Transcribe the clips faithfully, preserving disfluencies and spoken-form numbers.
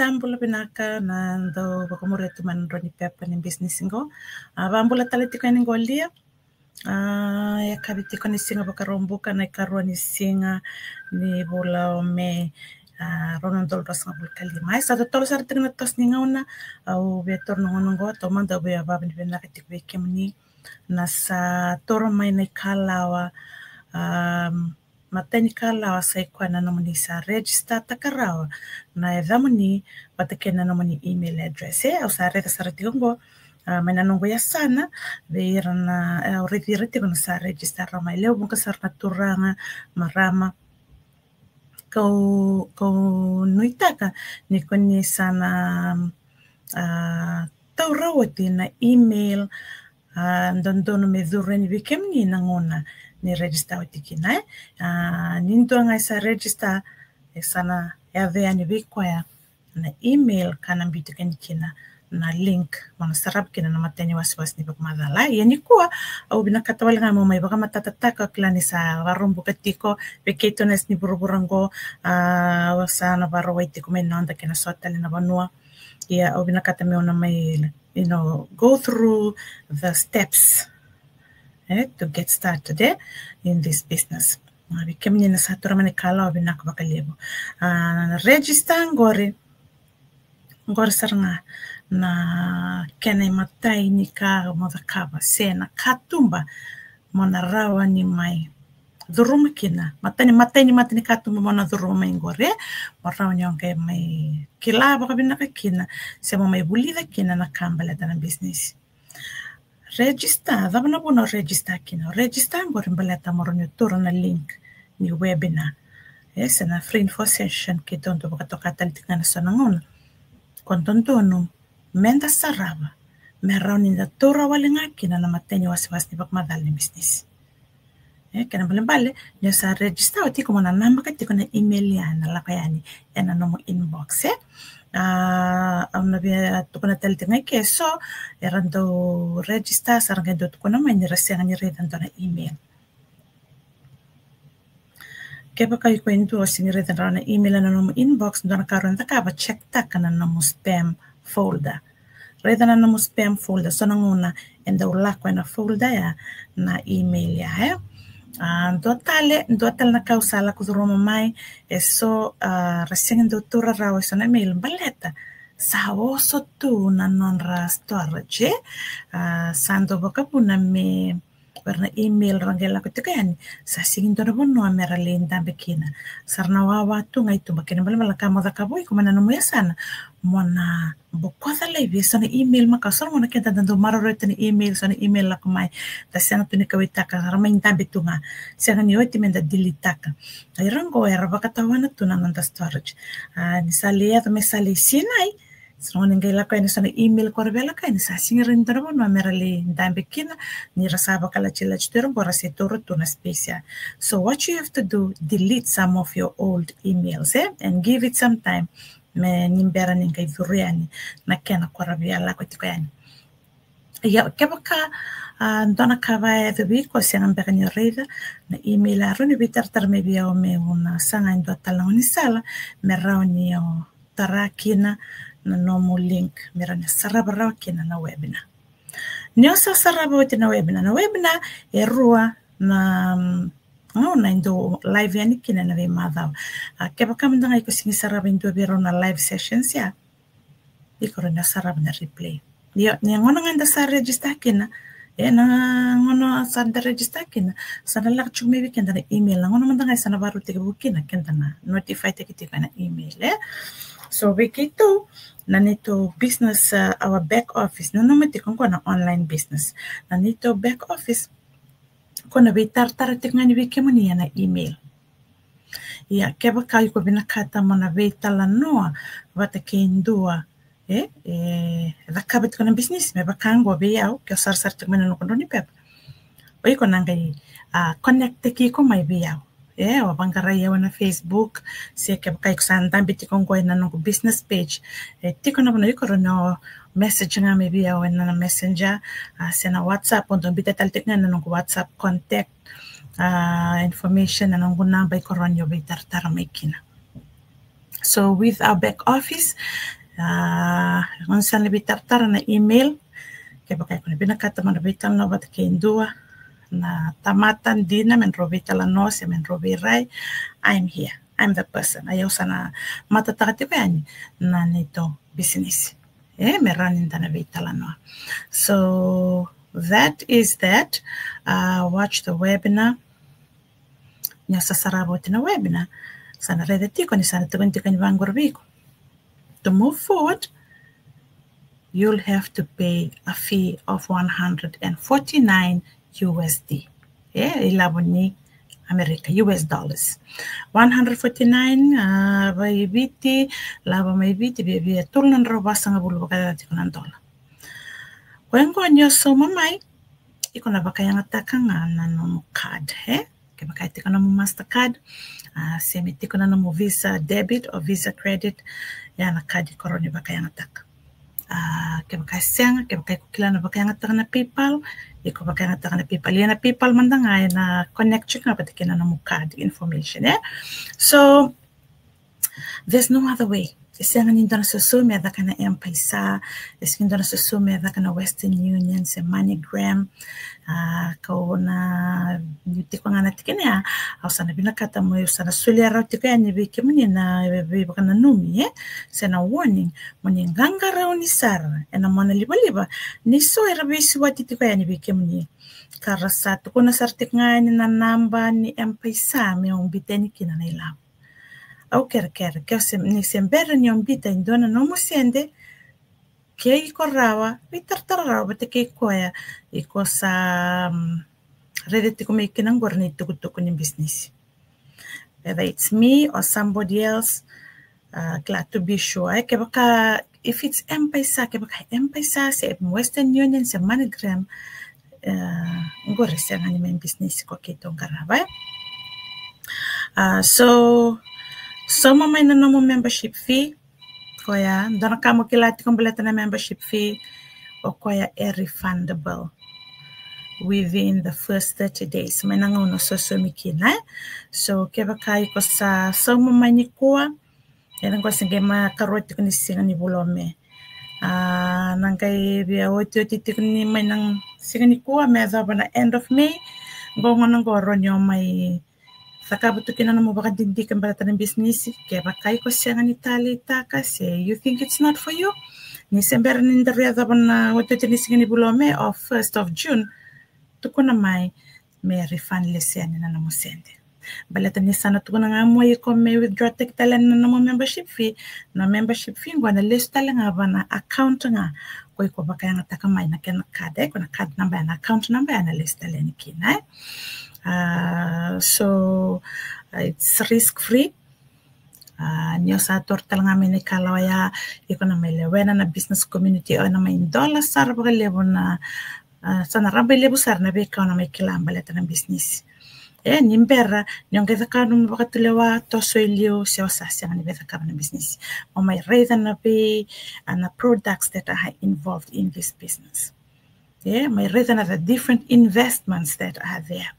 Bula vinaka, na dau vakamuria tu mai na drau ni pepa ni bisinisi qo. A, vakabula tale tiko yani qo Lia. A, e kavi tiko ni siga Vakaraubuka, na ikarua ni siga ni vula o Me, a, rua na udolu ruasagavulu ka lima. E sa totolo sara tiko na toso ni gauna, au via taura na gauna qo, taumada au via vakavinavinaka tiko vei kemuni na sa taura mai na ikalawa, a, matai ni kalawa sa i koya na nomuni sa register taka rawa na yacamuni vata kei na nomuni email address. E, au sa raica sara tiko qo, a, mai na noqu yasana vei ira na, e, au raici ira tiko na sa register rawa mai. Levu vuqa sara na turaga, marama, kau, kau nuitaka ni ko ni sa na, a, taura oti na email, a, dodonu me curu yani vei kemuni na gauna ni register oti kina, e. A, ni dua ga e sa register, e sa na yaco yani vei koya na email ka na biuta kina na link mo na sarava kina na matai ni wasewase ni vakamacala. Ia nikua, au vinakata wale ga meu mai vakamatatataka, au kila ni sa Vakaraubuka tiko, vei keitou na yasa ni vuravura qo, a, au sa na Vakarauwai tiko mai noda kei na so tale na vanua. Ia au vinakata meu na mai, you know, go through the steps, e, to get started, e, in this business. A, vei kemuni na sa taura mai na ikalawa, vinaka vakalevu. A, na register qori, qori sara ga na kena imatai ni ka mo cakava, se na katuba mo na rawa ni mai curuma kina. Matai ni, matai ni, matai ni katuba mo na curuma mai qori, e, mo rawa ni o qai mai kila vakavinaka kina, se mo mai vulica kina na ka baleta na bisinisi. Register, cava na vuna o register kina? O register qori baleta mo rawa ni o taura na link ni webinar, e, se na free info session keitou dau vakatoka tale tiko ga na so na gauna. Ko dodonu meda sarava me rawa ni da taura wale ga kina na matai ni wasewase ni vakamacala ni bisinisi. E, kena ibalebale ni o sa register oti, iko mo na namaka tiko na email ya na lako yani ena nomu inbox, e. A, au na via tukuna tale tiko ga i ke, so era dau register sa ra qai dau tukuna mai ni ra sega ni raica dua na email. Kevaka iko e dua o sega ni raica rawa na email ena nomu inbox, dua na ka rawa ni cakava, check taka na nomu spam folder. Raica na nomu spam folder, so na gauna e dau lako ena folder ya na email ya, e. A, dua tale, dua tale na ka au sa lako curuma mai, e so, a, ra sega ni dau taura rawa e so na email baleta sa oso tu na nodra storage, e. A, sa dau vakavuna me o ira na email ra qai lako tiko yani, sa sega ni dua na vanua me ra lai dabe kina. Sa ra na wawa tu ga i tuba. Kena ibalebale na ka mo cakava o iko mai na nomu yasana, mo na bokoca laivi e so na email makawa. So na gauna keda da dau maroroya tu na email, so na email lako mai, da sega tu ni kauwaitaka, ra mai dabe tu ga. Sega ni oti meda delete taka. A, ira qo era vakatawana tu na noda storage. A, ni sa lai yaco me sa lai sinai, so na gauna e qai lako yani so na email ko ra via lako yani, sa sega ni dua na vanua me ra lai dabe kina, ni ra sa vakalatilati tu ira qo, ra se taura tu na space ya. So what you have to do, delete some of your old emails, e, and give it some time me ni bera ni qai curu yani na kena ko ra via lako tiko yani. Ia kevaka, a, dua na ka vakayaco vei iko, sega beka ni o raica na email, a, rawa ni veitaratara mai vei au meu na saga e dua tale na gaunisala me rawa ni o tara kina na nomu link me rawa ni sarava rawa kina na webinar. Ni o sa sarava oti na webinar, na webinar e rua na, mm, gauna e dau live yani kina ena veimacawa. A, kevaka mada ga iko sega ni sarava e dua vei rau na live sessions ya, iko rawa ni sarava na replay. Io, ni gauna ga da sa register kina, e, na gauna sa da register kina, sa na lako tiko mai vei keda na email. Na gauna mada ga e sa na vakarau tekivu kina, keda na notify taki tiko ena email, e. So vei keitou, na neitou business, a, our back office, nanuma tiko qo na online business. Na neitou back office, ko na veitaratara tiko ga ni vei kemuni ena email. Ia kevaka iko vinakata mo na veitalanoa vata kei dua, e, e cakava tiko na bisinisi me vaka qo vei au, ke o sarasara tiko mai na noqu drau ni pepa, o iko na qai, a, connect taki iko mai vei au. E, o vaqarai au ena Facebook, se kevaka iko sa dabe tiko qo ena noqu business page, e tiko na vanua iko rawa ni o message ga mai vei au ena Messenger, a, se na WhatsApp, au dau biuta tale tiko ga na noqu WhatsApp contact, a, information, na noqu naba, iko rawa ni o veitaratara mai kina. So with our back office, uh, gauna sa na veitaratara na email, kevaka iko na vinakata mo na veitalanoa vata kei dua na tamata dina me drau veitalanoa se me drau veirai, I'm here. I'm the person. Au sa na matataka tiko yani na neitou bisinisi. E, me rawa ni da na veitalanoa. So that is that. Uh, watch the webinar. Ni o sa sarava oti na webinar, sa na raica tiko ni sa na tukuni tiko ni vaqori vei iko. To move forward, you'll have to pay a fee of one hundred and forty-nine U S D. E, ilavo ni Amerika, U S dollars. One hundred forty-nine, a, vei Viti, lavo mai Viti, viavia tolu na drau vasagavulu vakacaca tiko na dola. Koya qo ni o sauma mai, iko na vakayagataka ga na nomu card, e? Kevaka e tiko na nomu Mastercard, a, se me tiko na nomu Visa debit or Visa credit, ya na card iko rawa ni vakayagataka. A, kevaka e sega, kevaka iko kila na vakayagataka na PayPal, iko vakayagataka na PayPal. Ia na PayPal mada ga ena connect tiko ga vata kei na nomu card information, e? So, there's no other way. E sega ni dua na soso me caka na M-PAiSA, e sega ni dua na soso me caka na Western Union se MoneyGram. A, kau na, niu tiko ga na tikina ya, au sa na vinakata mo, au sa na solia rawa tiko yani vei kemuni na veivakananumi, e, se na warning, mo ni qaqarauni sara ena mona livaliva ni so era veisuati tiko yani vei kemuni. Ka ra sa tukuna sara tiko ga yani na naba ni M-PAiSA me o biuta yani kina na ilavo. Au kerekere, ke o se, ni se bera ni o biuta e dua na nomu sede, ke iko rawa, veitaratara rawa vata kei koya iko sa, mm, raica tiko mai kina qori na itukutuku ni bisinisi. Whether it's me or somebody else, uh, kila, to be sure, e, kevaka, if it's M-PAiSA, kevaka M-PAiSA se Western Union se MoneyGram, uh, qori sega ni mai bisinisi ko keitou qarava, e. Uh, so, sauma mai na nomu membership fee, koya, dua na ka mo kila tiko baleta na membership fee, o koya e refundable within the first thirty days mai na gauna o saumi kina, e. So kevaka iko sa sauma mai nikua, ena qo se qai makarua tiko ni siga ni vula o Me. A, na qai via otioti tiko ni mai na siga nikua me yacova na end of May. Qo gauna qo rawa ni o mai cakava tu kina nomu vakadidike baleta na bisinisi. Kevaka iko sega ni taleitaka se you think it's not for you, ni se bera ni daru yacova na otioti ni siga ni vula o Me or first of June, tukuna mai me refund lesi yani na nomu sede. Baleta ni sa na tukuna ga mai o iko me withdraw taki tale yani na nomu membership fee, na membership fee qo na lesu tale ga va na account ga ko iko vakayagataka mai na kena card, e, ko na card number ya, na account number ya na lesu tale yani kina, e. Uh, so, uh, it's risk free. Uh, ni o sa taura tale ga mai na ikalawa ya, iko na mai lewena na business community, o na mai dola sara vakalevu na, uh, sa na rabailevu sara na veika o na mai kila baleta na bisinisi. E, ni bera ni o qai cakava nomu vakatulewa, toso i liu se o sa sega ni via cakava na bisinisi. Mo mai raica na vei, uh, na products that are involved in this business. E, mai raica na the different investments that are there.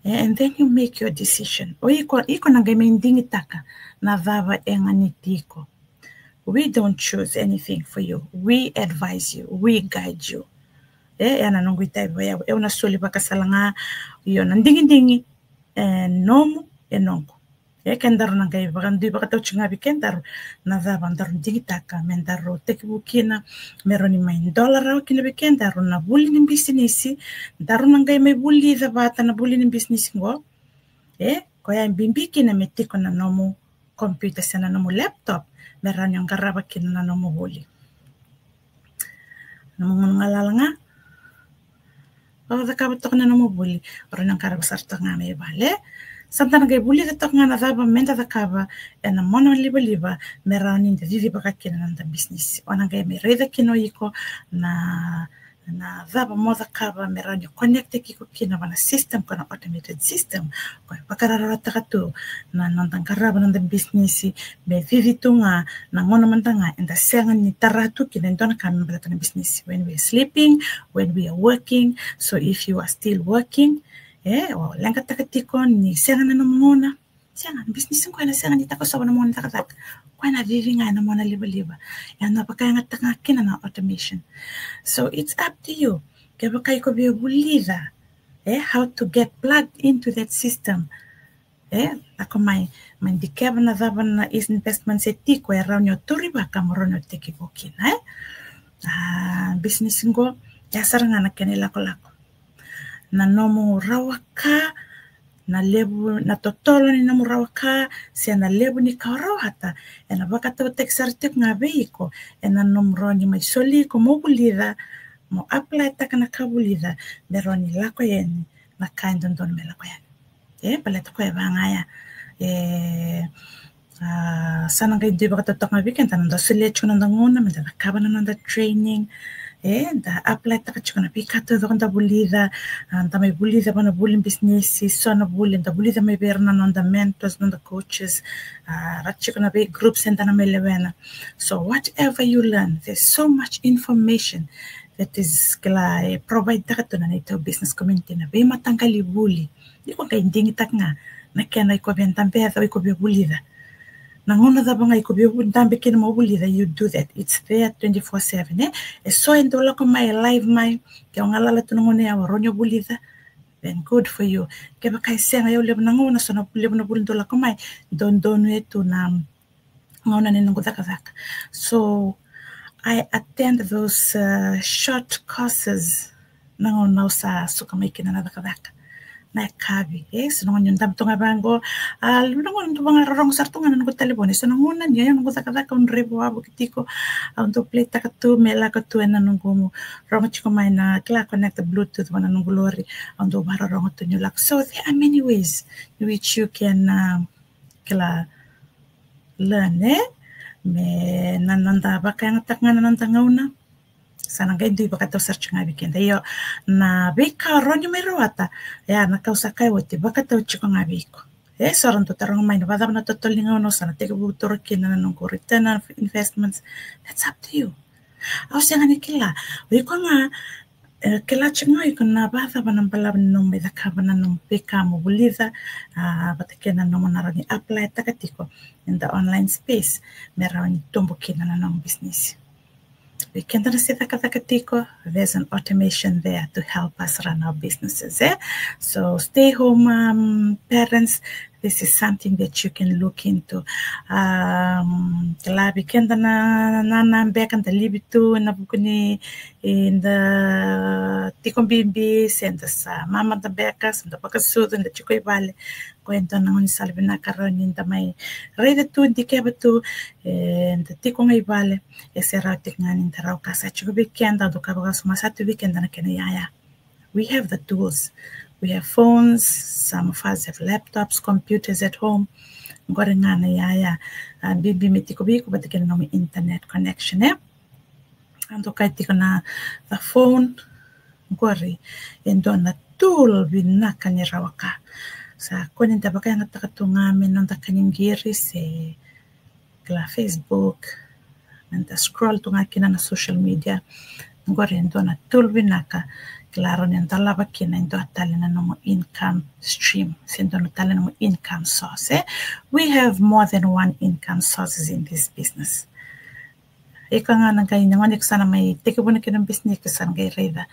E, and then you make your decision. O iko, iko na qai mai digitaka na cava e ganiti iko. We don't choose anything for you. We advise you. We guide you. E, e na noqu itavi vei au. Au na soli vakasala ga, io na digidigi e nomu, e noqu. E, kedaru na qai vakadui vakatau tiko ga vei kedaru na cava daru digitaka me daru tekivu kina, me rawa ni mai dola rawa kina vei kedaru na vuli ni bisinisi. Daru na qai mai vulica vata na vuli ni bisinisi qo. E, koya e bibi kina me tiko na nomu computer se na nomu laptop me rawa ni o qarava kina na nomu vuli. Nomu gauna galala ga o cakava toka na nomu vuli, o rawa ni o qarava sara toka ga mai vale. Sa da na qai vulica toka ga na cava me da cakava e na mona livaliva me rawa ni da cicivaka kina na noda bisinisi. O na qai mai raica kina o iko na, na cava mo cakava me rawa ni connect-taki iko kina va na system, ko na automated system ko e vakararawataka tu na noda qarava na noda bisinisi me cici tu ga na gauna mada ga eda sega ni tara tu kina e dua na ka me baleta na bisinisi. When we are sleeping, when we are working. So if you are still working, e, o leqataka tiko ni sega na nomu gauna, sega, na business qo ena sega ni takosova na mona cakacaka. Koya na cici ga ena mona livaliva. Ena vakayagataka ga kina na automation. So it's up to you. Kevaka iko via vulica, e, how to get plugged into that system. E, lako mai, mai dikeva na cava na investment se tiko e rawa ni o taurivaka mo rawa ni o tekivu kina, e. A, business qo, ya sara ga na kena ilakolako. Na nomu rawa ka, na levu, na totolo ni nomu rawa ka, se na levu ni ka o rawata, ena vakatautaki sara tiko ga vei iko, ena nomu rawa ni mai soli iko mo vulica, mo apply taka na ka vulica, me rawa ni lako yani na ka e dodonu me lako yani. E, baleta koya e vagaya. E, a, sa na qai dui vakatautaka ga vei keda na noda solia tiko na noda gauna, me da cakava na noda training. E, da apply taka tiko na veika taucoko da vulica, a, da mai vulica vua na vuli bisinisi, so na vuli, da vulica mai vei ira na noda mentors, noda coaches, a, ra tiko na vei groups eda na mai lewena. So whatever you learn, there's so much information that is kila e provide taka tu na neitou business community na veimataqali vuli. Iko qai digitaka ga na kena iko via dabeca, iko via vulica. Na gauna cava ga iko via vu-, dabe kina mo vulica, you do that. It's there twenty-four seven, e. E so e dau lako mai, e live mai, ke o galala tu na gauna ya o rawa ni o vulica, then good for you. Kevaka e sega, e levu na gauna, so na levu na vuli dau lako mai, dodonu e tu na gauna ni noqu cakacaka. So I attend those, uh, short courses na gauna au sa suka mai kina na cakacaka. Na yakavi, e, so na gauna niu dabe tu ga vaqo, a, levu na gauna dau vakarorogo sara tu ga na noqu talevoni. So na gauna ni o yau noqu cakacaka, au draiva wavoki tiko, au dau play taka tu, me lako tu ena noqu rogo tiko mai na kila connect Bluetooth vua na noqu lori, au dau vakarorogo tu niu lako. So there are many ways in which you can, um, kila learn, e? Me na noda vakayagataka ga na noda gauna. Sa na qai dui vakatau sara tiko ga vei keda. Io, na veika o rawa ni mai rawata, ia na ka au sa kaya oti, vakatau tiko ga vei iko. E, so ra dau taroga mai na vakacava na totolo ni gauna au sa na tekivu taura kina na noqu return on investments. That's up to you. Au sega ni kila. O iko ga, e, kila tiko ga o iko na vakacava na balavu ni nomu mai cakava na nomu veika mo vulica, a, vata kei na nomu na rawa ni apply taka tiko in the online space me rawa ni tubu kina na nomu business. Vei keda na se cakacaka tiko, there's an automation there to help us run our businesses, e? So stay home, um, parents, this is something that you can look into. Um, kila vei keda na, na, na beka da livi tu ena vuku ni, e, da tiko bibi, se da sa mama da beka, se da vakasucu, da tiko i vale. Qo e dua na gaunisala vinaka rawa ni da mai raica tu, dikeva tu, e, da tiko ga i vale, e se rawa tiko ga ni da rawa ka sa tiko vei keda, dau ka vakasuma sa tu vei keda na kena iyaya. We have the tools. We have phones, some of us have laptops, computers at home. Qori ga na iyaya, a, bibi me tiko vei iko vata kei na nomu internet connection, e? A, dau kaya tiko na, the phone, qori e dua na tool vinaka ni rawa ka. Sa kua ni da vakayagataka tu ga me noda ka ni qiri se kila Facebook, me da scroll tu ga kina na social media. Qori e dua na tool vinaka, kila, rawa ni da lava kina e dua tale na nomu income stream, se dua na tale na nomu income source, e? We have more than one income sources in this business. Iko ga na qai, na gauna iko sa na mai tekivuna kina business, iko sa na qai raica,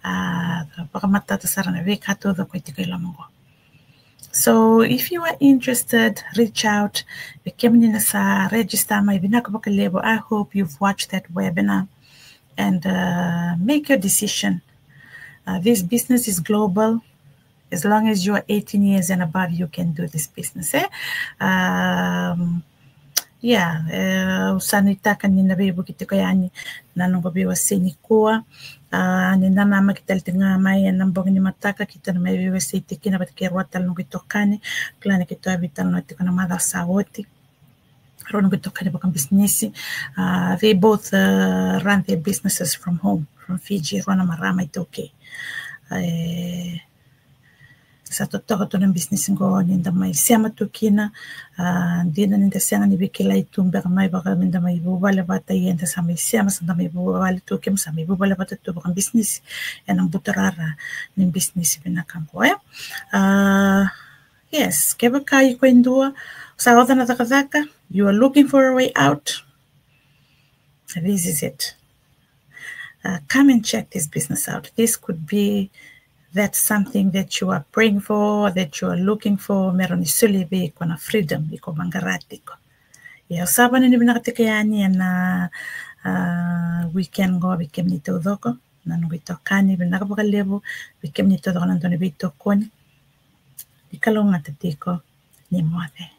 a, vakamatata sara na veika taucoko e tiko i loma qo. So if you are interested, reach out. Vei kemuni na sa register mai, vinaka vakalevu. I hope you've watched that webinar and, uh, make your decision. Uh, this business is global. As long as you are eighteen years and above, you can do this business, e? Um, yeah, e, au sa nuitaka ni na veivuke tiko yani na noqu veiwasei nikua. A, ni nanamaki tale tiko ga mai ena bogi ni mataka, keitou na mai veiwasei tiko kina vata kei rua tale noqu itokani. Kila ni keitou a veitalanoa tiko na macawa sa oti. Rua noqu itokani vakabisinisi. A, they both, uh, run their businesses from home, from Fiji, rua na marama iTaukei. E, sa totoka tu na business qo ni da mai sema tu kina. A, dina ni da sega ni veikilai tu beka mai vaka me da mai vuvale vata, ia da sa mai sema, sa da mai vuvale tu, keimami sa mai vuvale vata tu vakabisinisi ena buturara ni business vinaka qo, e? A, Yes, kevaka iko e dua sa oca na cakacaka, you are looking for a way out, this is it. Uh, come and check this business out. This could be that something that you are praying for, that you are looking for, me rawa ni solia vei iko na freedom iko vaqara tiko. Ia, au sa vakanuinui vinaka tiko yani ena, uh, weekend qo vei kemuni taucoko. Na noqu itokani, vinaka vakalevu vei kemuni taucoko na dau ni veitokoni. Ni kalougata tiko, ni moce.